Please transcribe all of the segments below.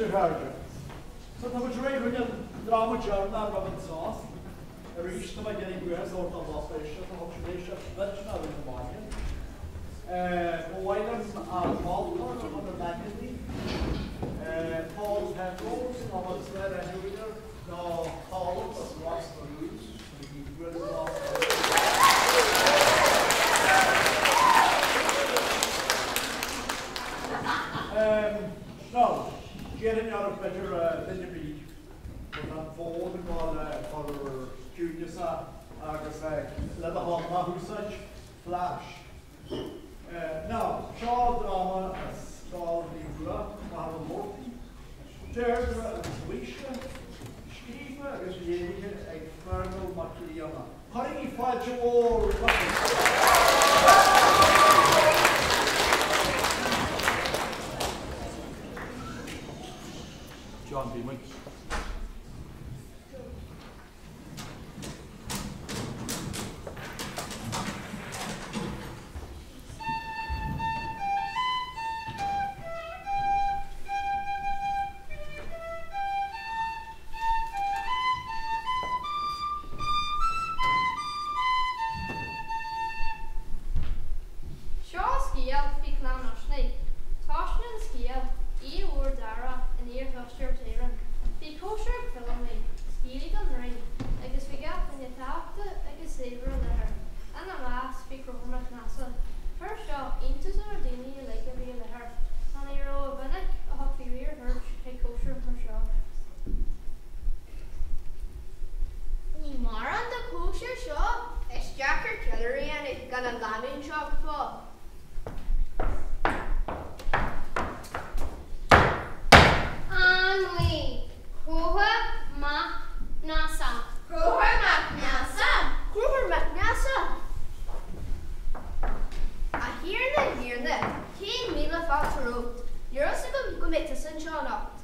Anois, a chairde, so tá muid réidh chun an dráma deireanach roimh an sos. Arís, tá mé ag iarraidh buíochas a thabhairt don lucht éisteachta, thug siad éisteacht mhillteanach a bhí na maidin. Ba mhaith liom an moltóir a chur in aithne daoibh, Paul Penrose, nó mar is fearr aithne air ná Colm as Ros na Rún. Now, déarfainn oraibh b'fhéidir duine ar bith go raibh an fón ag dul le cur ciúineas agus le do thoil ná húsáid flash. Now, seo dráma as Scoil Naomh Rua, Machaire Rabhartaigh, Deirdre agus Laoise, scríofa agus léirithe ag Feargal Mac Grianna. Cuirigí fáilte mhór rompu! John, bhí muid. Seo scéal faoi chlann Uisnigh. Toisíonn an scéal oíche mhór dorcha in iarthuaisceart Éireann. Bhí cóisir ag Feilimí, scéalaí don Rí, agus bhí gach duine tábhachtach agus saibhir i láthair. Ina measc bhí Conchúr Mac Nessa. Chuir seo iontas ar na daoine uilig a bhí i láthair, mar ní ró-mhinic a thugtaí rí ar cuairt chuig cóisir mar seo. Ní mórán de chóisir seo. Is deacair ceiliúradh a dhéanamh gan an lánúin seo go fóill. An Rí, Conchúr Mac Nessa. Conchúr Mac Nessa. Conchúr Mac Nessa. A Thiarna, a Thiarna, céad míle fáilte romhat. Ní raibh fhios agam go mbeadh tusa anseo anocht.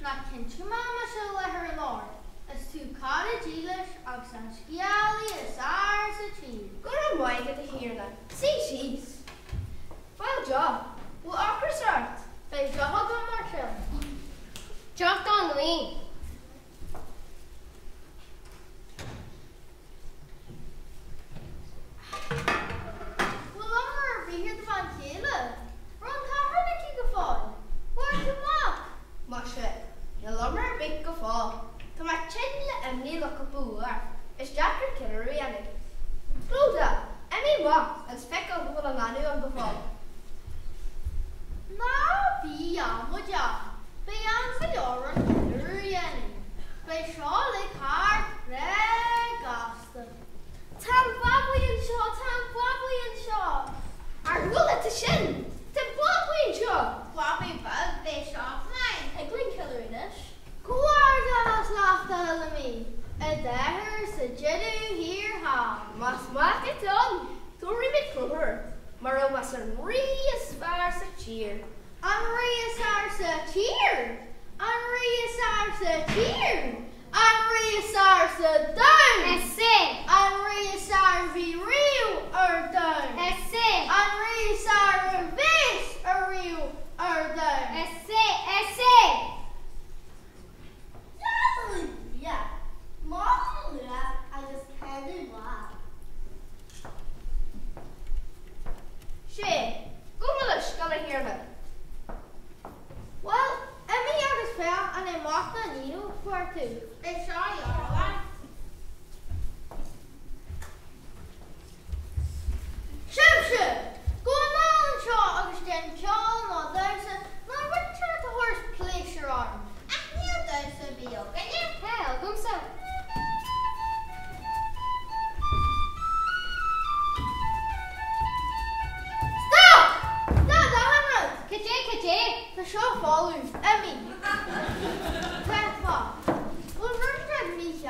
Nach cinnte go mbeadh mise i láthair anocht, is tú cara dílis agus an scéalaí is fearr sa tír. Go raibh maith agat, a Thiarna. Suigh síos. Fáil deoch. Bhfuil ocras ort? Beidh deoch agam mar sin. Deoch don Rí. Bhfuil ionradh ar bith ar do bhean chéile? Raibh an t-athair aici go fóill? Bhfuair tú mac? Muise, níl iomrá ar bith go fóill. Tá mé tinn le imní le cúpla uair. Is deacair ceiliúradh a dhéanamh. Clodagh, imigh amach agus feiceáil an bhfuil an lánúin ann go fóill. Ná bí amaideach. Beidh am go leor ann ceiliúradh a dhéanamh. Beidh seo uilig thart breá gasta. Tá an Babaí anseo! Tá an Babaí anseo! Ar chuala tú sin? Tá an Babaí anseo! Babaí beag, beidh seo fine. Thig linn ceiliúradh anois. Comhghairdeas leat, a Fheilimí, a d'athair sa deireadh thiar thall. Más mac atá ann, tabharfaidh mé Conchúr mar a bheas an rí is fearr sa tír. An rí is fearr sa tír! An rí is fearr sa tír! An rí is fearr sa domhan! Is é. An rí is fearr a bhí riamh ar domhan! Is é. An rí is fearr a bheas ariamh ar domhan! Is é, is é. Hallelujah! Maidin luath agus codladh mhaith. Sé, gabh mo leithscéal a Thiarna. Bhuel, imigh agus féach an é mac nó iníon a fuair tú. Beidh seo dhearbháir. Sibhse! Gabh anall anseo agus déan ceol nó damhsa nó rud inteacht a thabharfas pléisiúr orm. Ach níl damhsa ar bith againne. Tá agamsa. Stop! Stad achan rud! Cad é, cad é? Tá seo folamh. Imigh. Tá, tá. Bhfuil rud inteacht mícheart?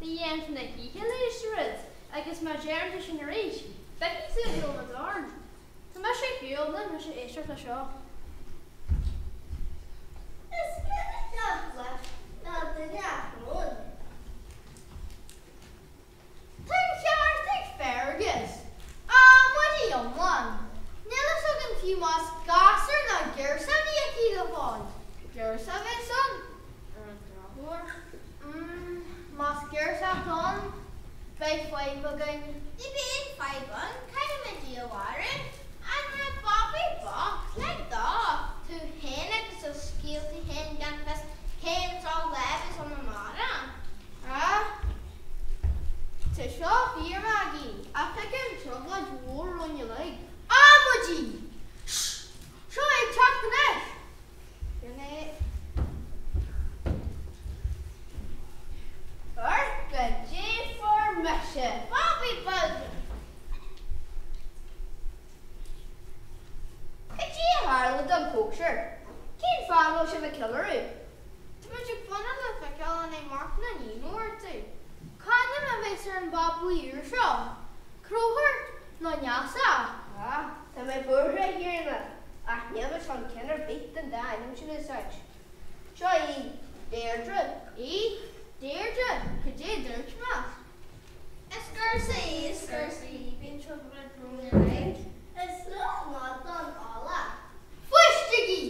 Ní dhéanfainn a dhícheall é, arsa Brid, agus má deireann tú sin arís, feicfidh tú ar shiúl mo dhorn. Tá mise ar shiúl, níl mise ag éisteacht le seo. Is minic eagla ná duine achrann. Tá an ceart ag Fergus. Amaidí iomlán. Níl fhios againn fiú más gasúr nó girseach a bhí aici go fóill. Girseach a bheas ann, ar an drochuair. Mm, más girseach atá ann, beidh fadhb againn. Ní bheidh aon fadhb ann, caithfimid í a mharú. An raibh Bobby bocht? Lig dó. Tú féin agus do scéalta féin gan fios cén sórt lá a bheas ann amárach. Ah, tá seo fíor, Maggie, ach feicim trioblóid mhór romhainn uilig. Amaidí! Shh! Seo é ag teacht anois! Sin é. Amharc goidé fuair mise. Bobby beag! Cad é a tharla don chóisir? Cén fáth a bhfuil sibh ag ceiliúradh? Tá muid ag fanacht le feiceáil an é mac nó iníon a fuair tú. C'ainm a bheas ar an bhabaí úr seo? Conchúr nó Neasa? Ah, tá mé buartha, a Thiarna, ach níl mé chun ceann ar bith den dá ainm sin a úsáid. Seo í Deirdre. Í? Deirdre? Cad é a dúirt mé? Is girseach í, is girseach í, bíonn trioblóid romhainn uilig. Is luach maith don ola. Fuistigí!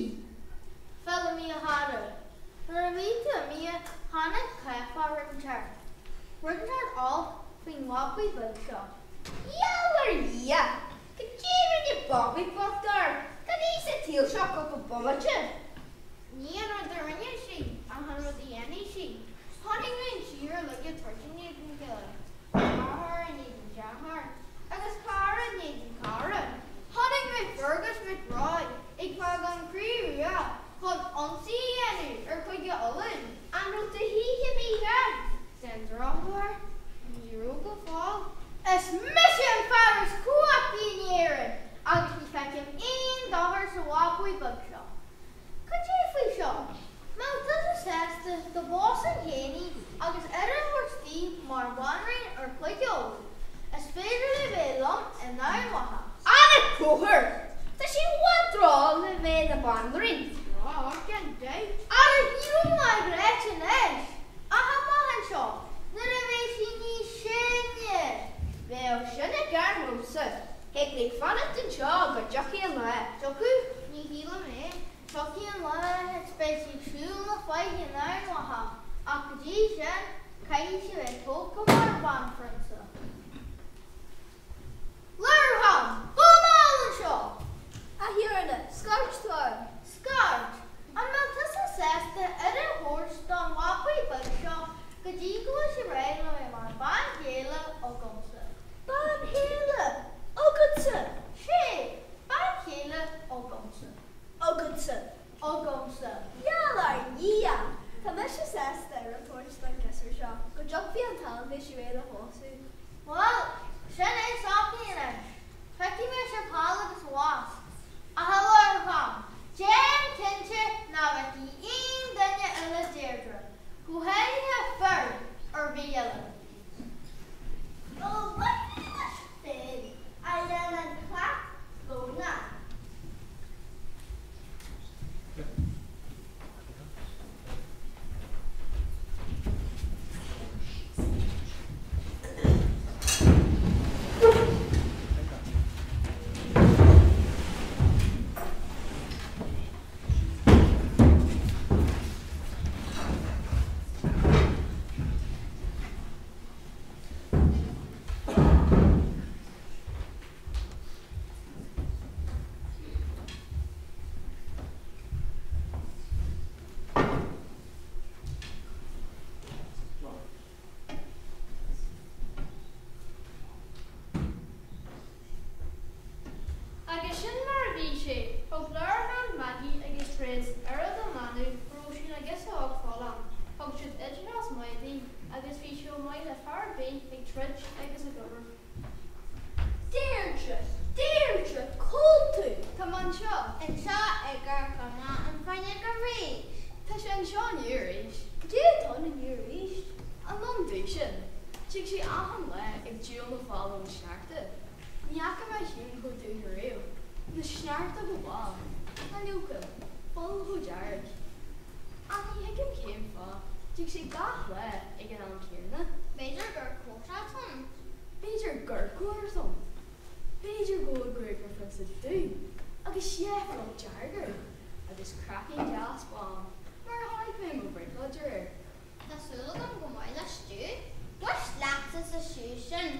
Feilimí, a chara. Nuair a bhí tú imithe, tháinig cáfach rud inteacht. Rud inteacht olc faoin bhabaí beag seo. Gheall ar Dhia! Cad é a rinne Bobby bocht ort? Gan í sa tsaol seo cúpla bomaite. Ní an rud a rinne sí, ach an rud a dhéanfaidh sí. Chonaic mé an tír uilig ag troid in éadan a chéile, deartháir in éadan dearthár, agus cara in éadan cara. Chonaic mé Fergus McBride ag fágáil an Chriche Rua chun ionsaí a dhéanamh ar Chúige Uladh. An raibh do shaoithe mícheart? Den drochuair, ní raibh go fóill. Is mise an fear is cumhachtaí in Éirinn agus ní feicim aon dochar sa bhabaí beag seo. Cad é faoi seo? Mbeadh tusa sásta do phósfainn féin í agus aire a thabhairt di mar bhanríon ar Chúige Uladh? Is féidir léi bheith liom in Eamhain Mhacha. Ara Conchúr! Tá sí i bhfad ró-óg le bheith ina banríon. Á, gan dabht. Ara shílim ná ráite anois, ach amach anseo, nuair a bheidh sí níos sine. Bheadh sin i gceart liomsa. Thig léi fanacht anseo go dtiocfaidh an lá. Tiocfaidh? Ní shílim é. Tiocfaidh an lá is beidh sí ag siúl na faiche in Eamhain Mhacha, ach go dtí sin, caithfidh sí bheith tógtha mar bhanphrionsa. Lurgan! Go mall anseo! A Thiarna, scairt tú orm. Scairt! An mbeadh tusa sásta aire a thabhairt don bhabaí beag seo go dtí go bhfuil sí réidh le bheith mar bhean chéile agamsa? Bean chéile agatsa? Sé, bean chéile agamsa. Agatsa. Agamsa. Gheall ar Dhia! Tá mise sásta aire a thabhairt don ghasúr seo go dtiocfaidh an t-am bheidh sí réidh le pósadh. Bhuel, sin é socraithe anois. Feicfidh mé sibh thall agus abhus. Ach a Lorcáin, déan cinnte ná bhfeicfidh aon duine eile Deirdre, go háirithe fir ar bith eile. Ó, mhaith leis féin a dhéanann clap lóna. Agus sin mar a bhí sé, thug Lorcán, Maggie agus Brid aire don leanbh go raibh sí ina girseach óg folláin, thug siad oideachas maith di agus bhí sí chomh maith le fear ar bith ag troid agus ag obair. Deirdre! Deirdre! Cá bhfuil tú? Tá mé anseo. Anseo ag amharc amach an bhfuinneog arís. Tá sé anseo inniu arís. Cad é atá ann inniu arís? An lon dubh sin? Tig sé achan lá ag diúl na fola ón sneachta. Ní fhaca mé Hugh chomh dubh ariamh. Na sneachta chomh bán. Na leochaill. Fuil chomh dearg. Ach ní thuigim cén fáth. Tig sé gach lá ag an am céanna. B'fhéidir gur comhartha atá ann. B'fhéidir gur comhartha atá ann. B'fhéidir go bhfuil gruaig mo phrionsa dubh agus seafóid dearg air agus craiceann deas bán mar a chonaic mé i mo bhrionglóid aréir. Tá súil agam go maith le Stew. Bois leatsa sa siú sin.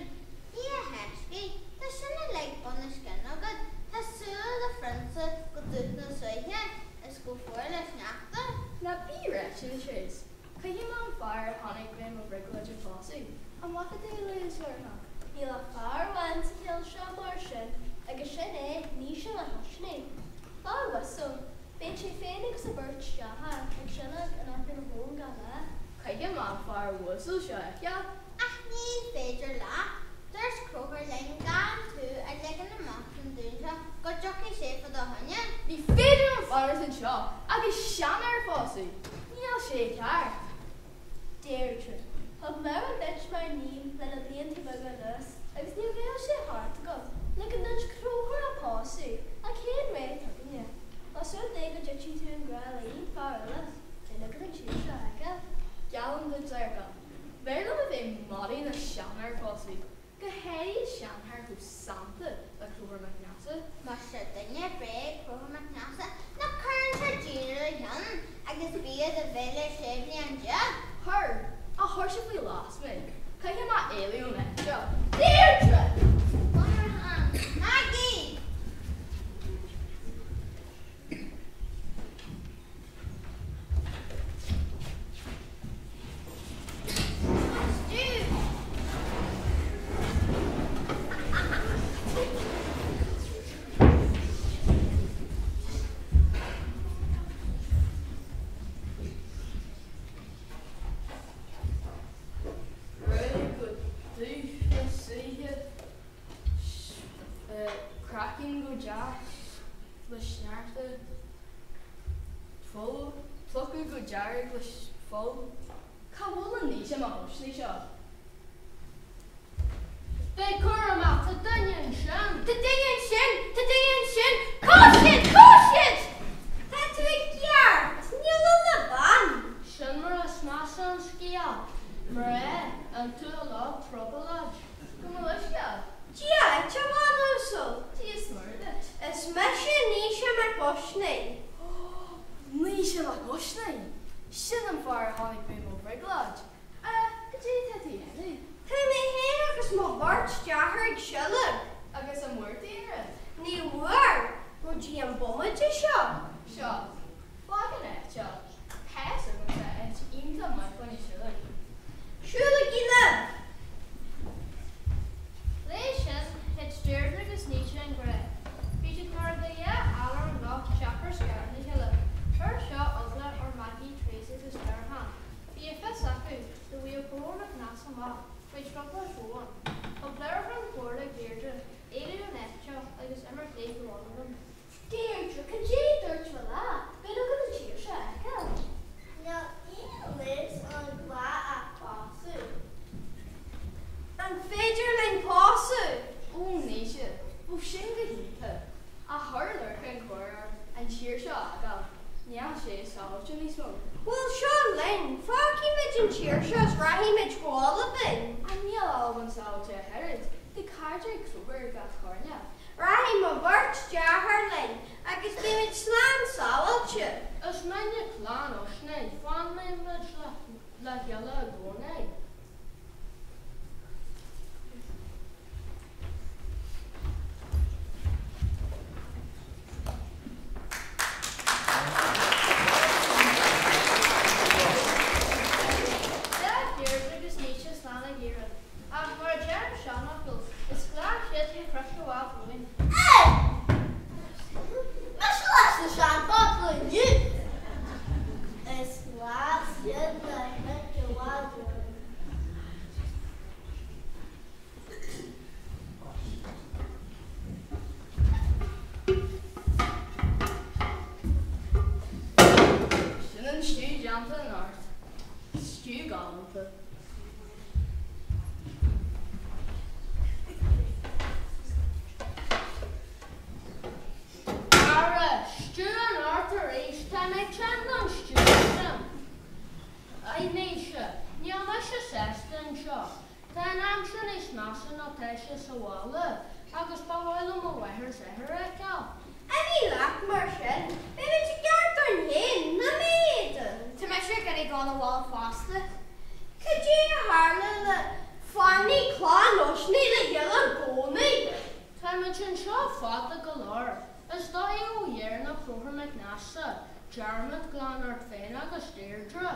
Dia thaiscí, tá sin uilig bun na scine agat, tá súile do phrionsa go dubh na súiche is go fuar le sneachta. Ná bí ráite anois Therese. Caithfidh mé an fear a chonaic mé i mo bhrionglóid a phósadh. An bhfaca tú a leithéid Lorcán? Níl ach fear amháin sa chill seo mar sin agus sin é Naoise Mac Oisní. Fear uasal. Bíonn sé féin agus a bheirt deartháir ag sionnach in aice na habhann gach lá. Caithfidh mé an fear uasal seo a fheiceáil. Ach ní féidir leat, dúirt Conchúr linn gan tú a ligean amach den dún seo go dtiocfaidh sé fá do choinne. Ní féidir liom fanacht anseo agus seanfhear a phósadh. Níl sé ceart. Deirdre. Thug Máire duit mar ní le na blianta beaga anuas agus ní bheadh sé thart agam ligean duit Conchúr a phósadh ach cén réidh againne? Más rud é go dtitfidh tú i ngrá le aon fear eile, beidh agat an tír seo a fheiceáil. Geallaim duit, Lorcán, b'fhearr liom a bheith maraithe ná seanfhear a phósadh, go háirithe seanfhear chomh sannta le Conchúr Mac Neasa. Muise duine bréag Conchúr Mac Neasa nach cuireann sé díon ar a cheann agus bia do bhéile 16 bliain. Chuir, ach chuir sé faoi lás mé. Caithfidh mé éalú ón áit seo. Deirdre! Maggie! Gruaig go dubh na súile, craiceann go deas le sneachta. Fuil, plucadh go dearg le fuil. Cá bhfuil an Naoise Mac Oisní seo? Bí cúramach, tá duine ansin! Tá duine ansin! Tá duine ansin! Cá bhfuil siad? Cá bhfuil siad? Tá tú i gceart! Níl ann ach bean! Sin mar is measa an scéal. Mná, an t-ualach trioblóid. Gabh mo leithscéal. Dia duit, a bhean uasal. Dia is Muire duit. Is mise Naoise Mac Oisní. Naoise Mac Oisní! Sin an fear a chonaic mé i mo bhrionglóid. Cad é tá tú a dhéanamh? Tá mé féin agus mo bheirt deartháir ag seilg. Agus an bhfuair tú aon rud? Ní bhfuair, go dtí an bomaite seo. Seo, fág an áit seo. Tá's agamsa áit iontach maith fá choinne seilg. Siúlaigí liom! Leis sin, thit Deirdre agus Naoise i ngrá. Bhí siad mar a bheadh dhá eala ar an loch deacair scaradh óna chéile. Chuir seo eagla ar Maggie, Teresa agus Lorcán. Bhí a fios acu, dá bhfaigheadh Conchúr Mac Neasa amach faoi trioblóid mhór. Thug Lorcán comhairle Deirdre éalú ón áit seo agus imeacht léi go Albain. Deirdre, Cad é a dúirt mé leat? B'in agat an tír seo a fheiceáil. Níl aon leigheas ar an bhláth ach pósadh. An féidir linn pósadh? Ó Naoise, bheadh sin go hiontach. Ach chuir Lorcán comhairle orm an tír seo a fhágáil. Níl sé sábháilte níos mó. Bhuel, seo linn. Fágfaimid an tír seo is rachaimid go Albain. Ach níl Albain sábháilte ach oiread. Tá cairde ag Conchúr ar gach coirnéal. Rachaidh mo bheirt deartháir linn agus beimid slán sábháilte. Is muidne clann Oisní, fanfaidh muid le chéile i gcónaí. D'fhág Deirdre agus Naoise slán ag Éirinn. Ach mar a deir an seanfhocal, is glas iad i gcrois i bhfad uainn. Mise leis na seanfhocail inniu! Is glas iad na cnoic i bhfad uainn. Sin an stew déanta anocht. Stew galánta. an aimsir níos measa ná tá sé sa bhaile agus ba mhaith liom mo mháthair is athair a fheiceáil. Imigh leat mar sin, beimid i gceart dúinn féin, nóiméad. Tá mise ag iarraidh dul abhaile fosta. Cad é a tharla le fanfaidh Clann Oisnigh le chéile i gcónaí? Táimid anseo fada go leor. Is dóigh ó dhearna Conchúr Mac Neasa dearmad glan ort féin agus Deirdre.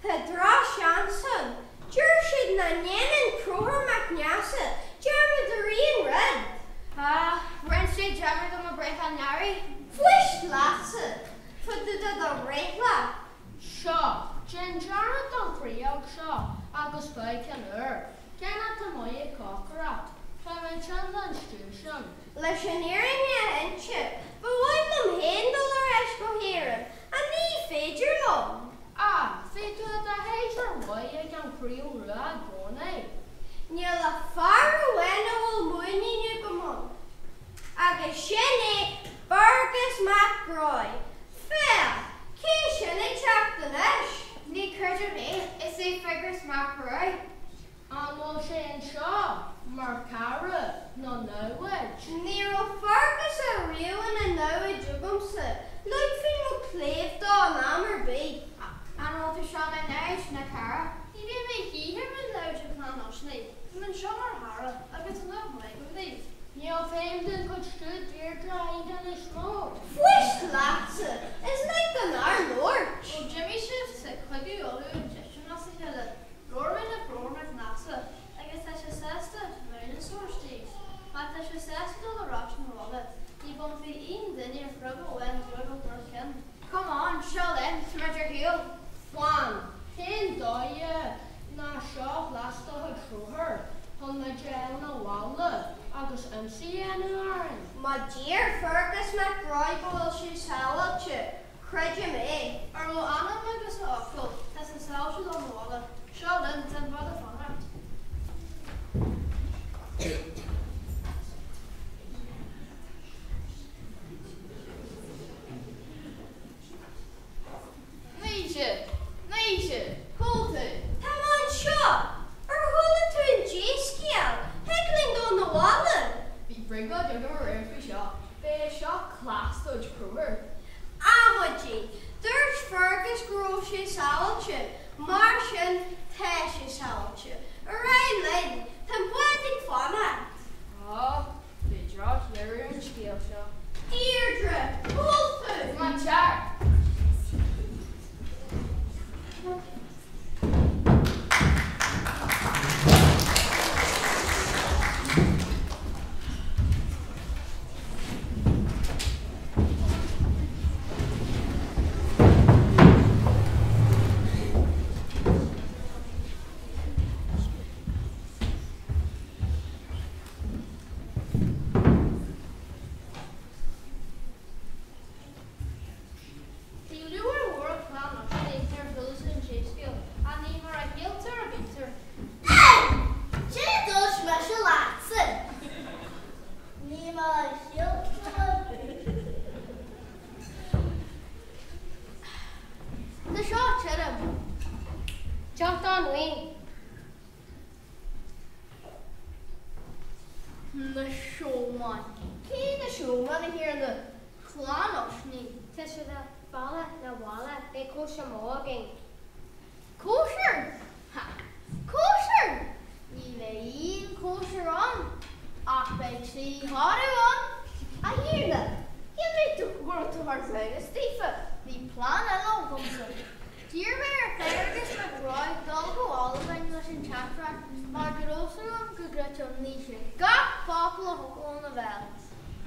Tá drochsheans ann. Deir siad nach ndéanann Conchúr Mac Neasa dearmad ar aon rud. Ah, rinne sé dearmad ar mo bhreithlá anuraidh. Fuist leatsa! Tá tú do do bhreithlá. Seo, déan dearmad den chroíóg seo agus faigh ceann úr. Ceann atá maith ag cócaireacht. Tá mé tinn den stew sin. Leis an fhírinne a inse, ba mhaith liom féin dul ar ais go hÉirinn, ach ní féidir liom. Ah, bhí tú i do shaighdiúir mhaith ag an Chraobh Rua i gcónaí. Níl ach fear amháin a bhfuil muinín agam ann, agus sin é Fergus Mac Róigh. Féach, cé sin ag teacht anois? Ní chreidim é, is é Fergus Mac Róigh. An bhfuil sé anseo mar chara nó namhaid? Ní raibh Fergus ariamh ina namhaid agamsa, ligfinn mo chléibh dó in am ar bith. An bhfuil tú seo mar namhaid nó cara? Ní bheidh mé choíche mar namhaid ag Clann Oisnigh, táim anseo mar chara agus tá nuacht mhaith agam daoibh. Níl feidhm den chuid stew Deirdre a ithe níos mó. Fuist leatsa, is lig don fhear labhairt. Ó d'imigh sibh tá Cúige Uladh ag titim as a chéile. Labhair mé le Conchúr Mac Neasa agus tá sé sásta múineadh a thabhairt daoibh. Má tá sé sásta dul ar ais 'na bhaile, ní bhainfidh aon duine rud amháin gruag dár cheann. Come on, seo linn, táimid ar shiúl. Fan, cén dóigh ná seo leas do chuid Chonchúir chun muid a fháil 'na bhaile agus ionsaí a dhéanamh orainn? Má deir Fergus Mac Róigh go bhfuil sé sábháilte, Creidim é. Ar mo anam agus a fhocal, tá sé sábháilte dul 'na bhaile. Seo linn, tá an bád ag fanacht. Naoise! Naoise! Cá bhfuil tú? Tá mé anseo! Ar chuala tú an dea-scéal? Thig linn dul 'na bhaile! Bhí brionglóid agam aréir faoi seo. B'é seo cleas de chuid Chonchúir. Amaidí! Dúirt Fergus go raibh sé sábháilte, mar sin tá sé sábháilte. Ar aghaidh linn, tá an bád ag fanacht. Á, bhí droch-dheireadh ar an scéal seo. Deirdre, cá bhfuil tú? Tá mé ceart. Bhí lúcháir mhór ar Chlann Oisnigh nuair a chuala siad an dea-scéal, ach ní mar a shíltear a bhítear. Á! Cé a dúirt mise leatsa? Ní mar a shíltear a bhítear. Tá seo tirim. Teacht an-mhaith. Na Seomáin. Cé na Seomáin, a Thiarna? Clann Oisnigh. Tá siad ar bealach 'na bhaile, beidh cóisir mór againn. Cóisir? Ha! Cóisir? Ní bheidh aon chóisir ann, ach beidh trí thoradh ann. A Thiarna, shíl mé go raibh tú thar breithiúnas daofa. Bhí plean eile agamsa. D'iarr mé ar Fergus Mac Róigh dul go hAlbain leis an teachtaireacht mar go raibh súil agam go gcreidfeadh Naoise gach focal a thiocfadh óna bhéal.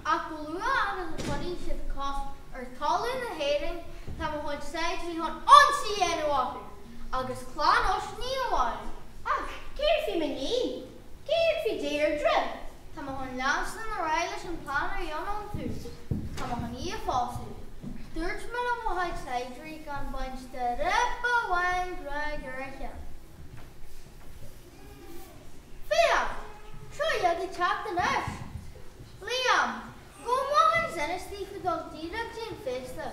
Ach chomh luath agus a chuirfidh siad cos ar talamh na hÉireann tá mo chuid saighdiúirí chun ionsaí a dhéanamh orthu agus Clann Oisnigh a mharú. Ach céard faoi m'iníon? Céard faoi Deirdre? Tá mé chun leanstan ar aghaidh leis an plean a bhí ann ón tús. Tá mé chun í a phósadh. Dúirt mé le mo chuid saighdiúirí gan baint de rib amháin gruaig ar a cheann. Féach! Seo iad ag teacht anois! Liam, Gabh amach agus inis daofa dul díreach dtí an féasta.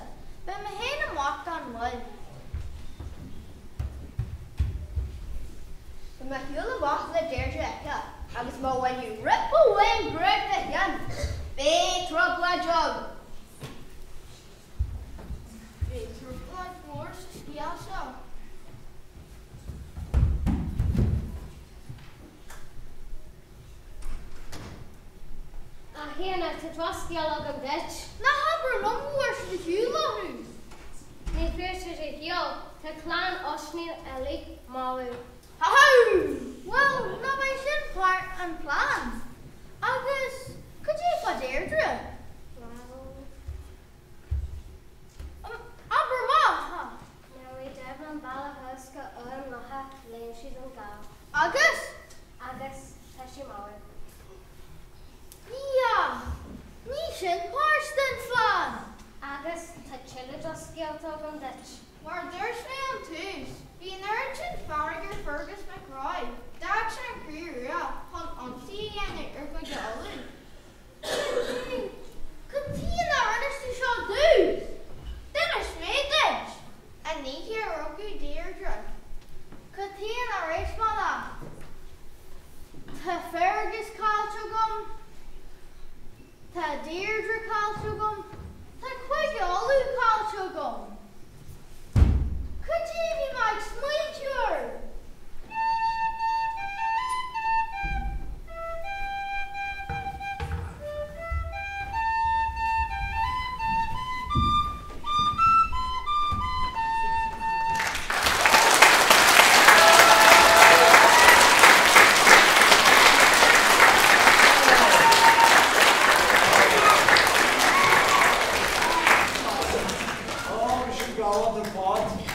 Beidh mé féin amach gan mhoill. Tá mé ar shiúl amach le Deirdre. Agus má bhaineadh rip amháin gruaig dá cheann, beidh trioblóid ann. Beidh trioblóid mhór sa scéal seo. A Thiarna, tá drochscéal agam duit. Ná habair liom go bhfuair siad ar shiúl orthu. Ní fuair siad ar shiúl, tá clann Oisín uilig marbh. Hó! Bhuel, ná b'é sin páirt an phlean? Agus cad é fá Deirdre? Bhuel. Abair amach! Nuair a bhí Dervla an bealach thuas go Uaim Locha, léim sí den gcarr. Agus? Agus tá sí marbh. Dhia! Ní sin páirt den phlean! Agus tá tuilleadh drochscéalta agam duit. Mar a dúirt mé ón tús, bhí an oiread sin fearg ar Fergus Mac Róich, d'fhág sé an Craobh Rua chun ionsaí a dhéanamh ar Chúige Uladh. Cad chuige nár inis tú seo domh? D'inis mé duit! An oíche a rugadh Deirdre. Cad chuige nár éist mé leat? Tá Fergus caillte agam. Tá Deirdre caillte agam. Tá Cúige Uladh caillte agam. Cad é a bhí mé ag smaointiú air? Ó, bhí sin galánta ar fad.